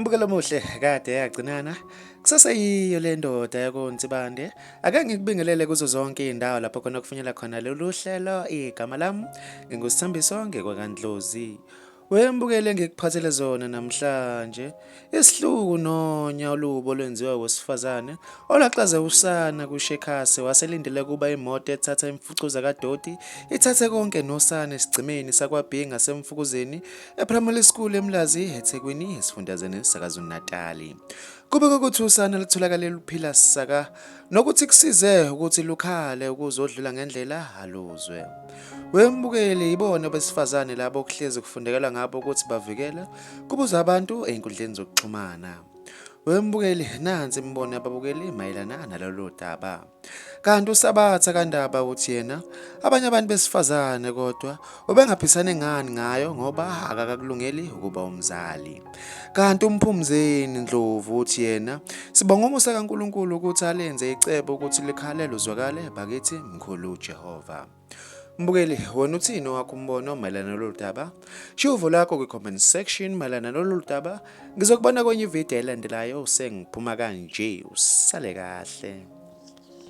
Mbukelo omuhle kade yagcinana kusaseyiyo le ndoda yakoNsibande. Ake ngikubingelele kuzo zonke izindawo lapho khona kufinyela khona lolu hlelo. Igama lami nginguSithambiso ngekwaKaNdlozi. Wembukele engikuphathele zona namhlanje isihluku nonya olubi olwenziwa wesifazane olaxaze usana kushekhase waselindele ukuba imoto ethatha imfucuza kadoti ithathe konke nosana esigcimeni sakwaB ngaseMfukuzeni ePrimary School eMlazi eThekwini esifundazweni saKwaZulu-Natali. Kubikwa ukuthi usana lutholakale luphila saka nokuthi kusize ukuthi lukhale ukuze odlula ngendlela aluzwe. Wembukeli yibona abesifazane labo okuhlezi kufundekelwa ngabo ukuthi bavikele kubuza abantu ey'nkundleni zokuxhumana. Wembukeli nansi imibono yababukeli mayelana nalolu daba. Kanti uSabatha kaNdaba uthi yena abanye abantu besifazane kodwa ubengaphisane ngani ngayo ngoba akakakulungeli ukuba umzali. Kanti uMphumzeni Ndlovu uthi yena sibonga umusa kaNkulunkulu ukuthi alenze icebo ukuthi likhale luzwakale bakithi mkhulu Jehova. Mbukeli, wena uthini owakho umbono mayelana nalolu daba? Shiya uvo lwakho kwi-comment section mayelana nalolu daba. Ngizokubona kwenye ividiyo elandelayo sengiphuma kanje. Usale kahle.